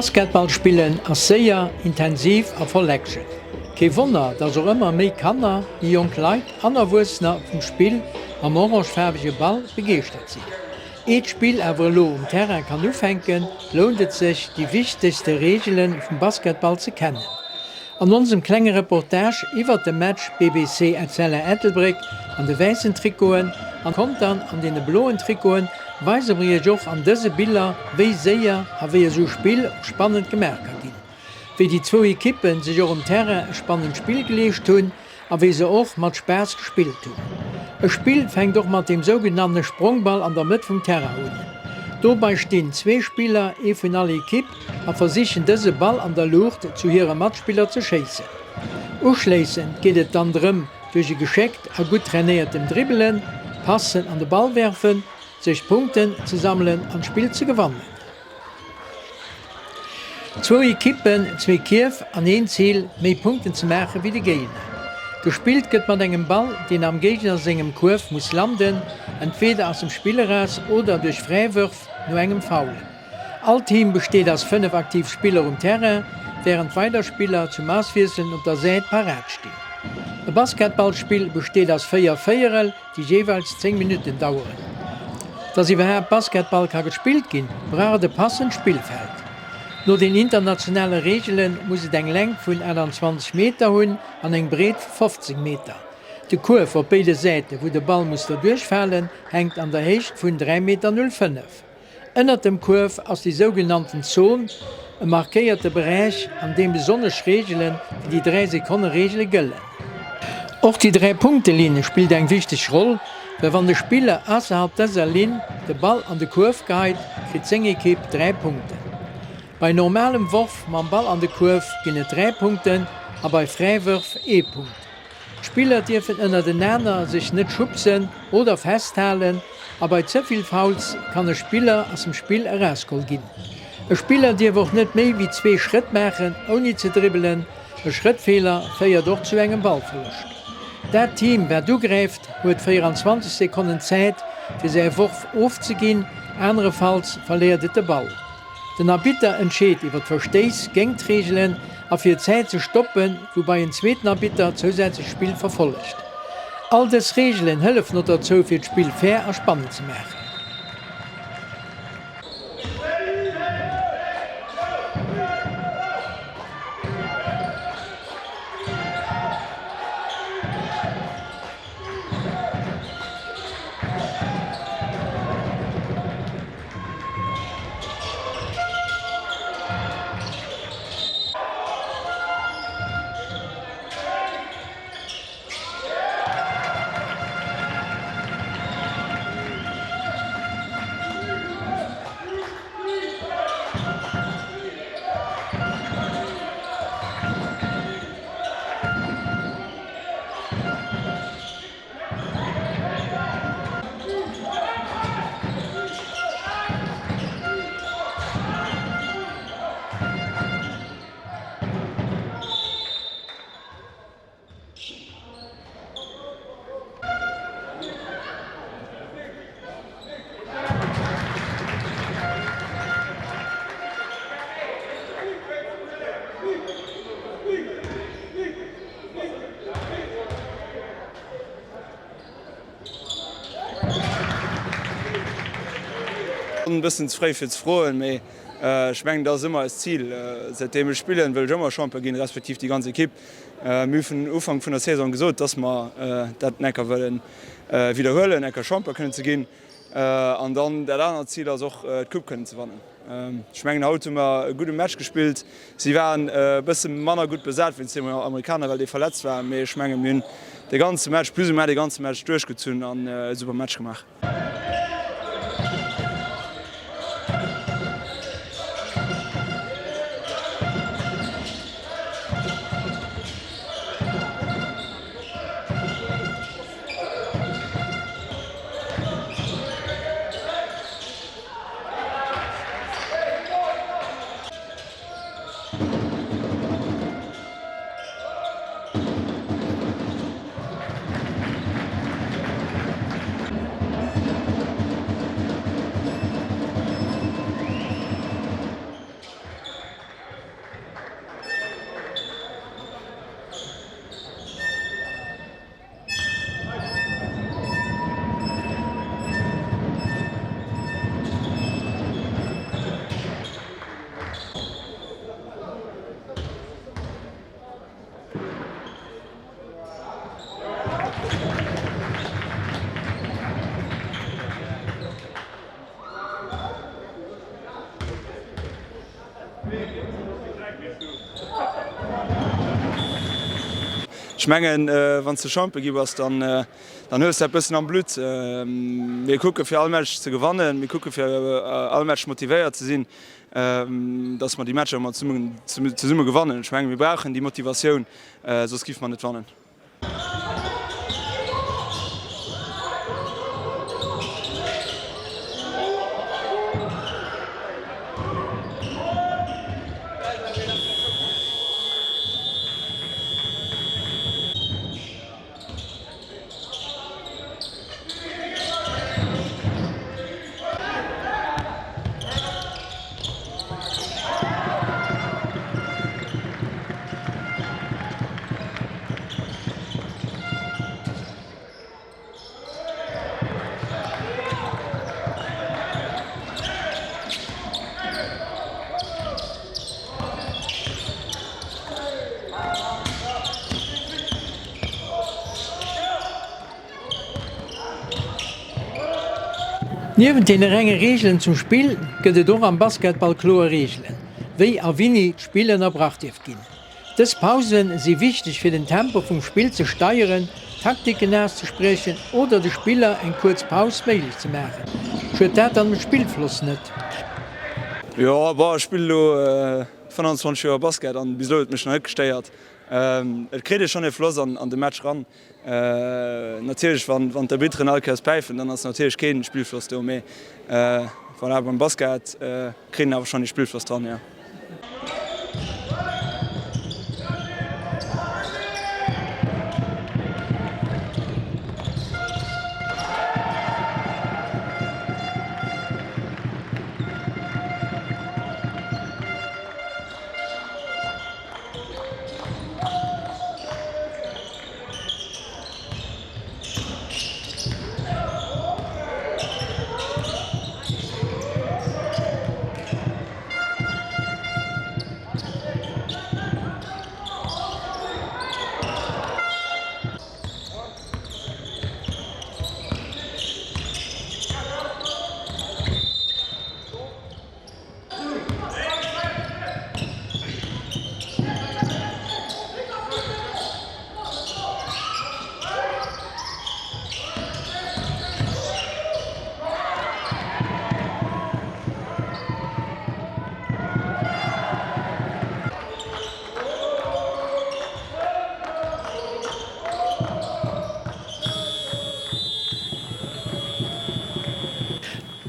Basketball spillen ass séier, intensiv a voll Action. Kee Wonner, dass och ëmmer méi Kanner, méi jonk Leit an Erwuessener vum Spill mam orangefaarwege Ball begeeschtert sinn. Eet d'Spill awer elo um Terrain kann ufänken, lount et sech, déi wichtegste Reegele vum Basketball ze kennen. An onsem klenge Reportage iwwert de Match BBC Etzella Ettelbréck an de wäissen Trikoten an Contern an deene bloen Trikoten weise mer iech och an dëse Biller wéi séier a wéi esou Spill och spannend gemaach ka ginn. Wéi déi zwou Ekippen sech och um Terrain e spannend Spill geleescht hunn a wéi se och mat Spaass gespillt hunn. E Spill fänkt och mat deem sougenannene Sprongball an der Mëtt vum Terrain un. Dobei stinn zwee Spiller, ee vun all Ekipp, a versichen dëse Ball an der Luucht zu hire Matspiller ze schéissen. Uschléissend geet et dann drëm duerch e geschéckt a gutt trainéiertem Dribbelen, Passen an de Ball werfen, sech Punkten ze sammelen an d'Spill ze gewannen. Zwou Ekippen, zwee Kierf an een Zil, méi Punkten ze maache wéi de Géigner. Gespillt gëtt mat engem Ball, deen am Géigner sengem Kuerf muss landen, entweeder aus dem Spill eraus oder duerch Fräiwërf no engem Foul. All Team besteet aus 5 aktiv Spiller um Terrain, wärend weider Spiller zum Auswiesselen op der Säit parat stinn. E Basketballspill besteet aus 4 Véierel, déi jeeweils 10 Minutten daueren. Dass iwwerhaapt Basketball ka gespillt ginn, brauch et e passend Spillfeld. No den internationale Reegele muss et eng Längt vun 28 Meter hunn an eng Breet vu 15 Meter. De Kuerf op béide Säite wou de Ball muss derduerch falen, hänkt an der Héicht vun 3,05 Meter. Ënnert dem Kuerf ass déi sougenannten Zon, e markéierte Beräich, an deem besonnesch Reegele wéi déi Dräi-Sekonne-Reegele gëllen. Och déi Dräi-Punkte-Linn spillt eng wichteg Roll, well wann de Spiller ausserhalb dëser Linn de Ball an de Kuerf geheit, kritt seng Ekipp 3 Punkten. Bei normalem Worf mam Ball an de Kuerf ginn et 3 Punkten a bei Fräiwërf ee Punkt. D'Spiller dierfen ënnertenaner sech net schubsen oder festhalen a bei ze vill Fouls kann e Spiller aus dem Spill erausgeholl ginn. E Spiller dierf och net méi wéi zwee Schrëtt maachen ouni ze dribbelen, e Schrëttfeeler féiert och zu engem Ballverloscht. Dat Team wat ugräift huet 24 Sekonnen Zäit fir säi Worf ofzeginn, anerefalls verléiert et de Ball. Den Arbitter entscheet iwwer d'Verstéiss géingt d'Reegelen a fir d'Zäit ze stoppen, woubai en zweeten Arbitter zousätzlech d'Spill verfollegt. All dës Reegelen hëllefen och derzou fir d'Spill fair a spannend ze maachen. E bëssen ze fréi fir ze froen, mee ech mengen dat ass ëmmer eist Zil. Säitdeem ech spillen, wëll ech ëmmer Champion ginn, respektiv déi ganz Ekipp. Mir hu vun Ufank vun der Saison gesot, dass mer dat enker wëllen widderhuelen, enker Champion kënnen ze ginn. An dann dat anert Zil ass och d'Coupe kënnen ze wannen. Ech mengen haut hu mer e gudde Match gespillt. Si waren e bësse manner gutt besat wéinst deem Amerikaner, well dee verletzt war. Mee ech menge mir hunn de ganze Match, plus ou moins de ganze Match duerchgezunn an e super Match gemaach. Ech mengen, wann s de Champion gi bass, dann dann hues de dat bëssen am Blutt. Mir kucke fir all Match ze gewannen, mir kucke fir all Match motivéiert ze sinn, datt mer déi Matcher ëmmer zesumme gewannen. Ech menge mir brauchen déi Motivatioun, soss giffe mer net wannen. Niewent deene renge Reegelen zum Spill gëtt et och am Basketball kloer Reegelen, wéi a wini d'Spill ënnerbrach dierf ginn. Dës Pausen si wichteg fir den Tempo vum Spill ze steieren, Taktiken auszespriechen oder de Spiller eng kuerz Paus méiglech ze maachen. Schued dat dann dem Spillfloss net? Jo, bon, ech spillen elo 25 Joer Basket an bis elo huet et mech nach net gestéiert. Et kritt ee schonn ee Floss an de Match ran. Natierlech wann d'Arbitteren all Kéiers päifen, dann ass natierlech kee Spillfloss do, mee voilà, beim Basket kritt een awer schonn ee Spillfloss dran, jo.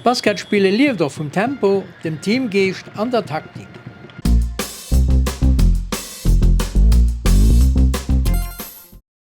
D'Basketspille lieft och vum Tempo, dem Teamgeescht an der Taktik.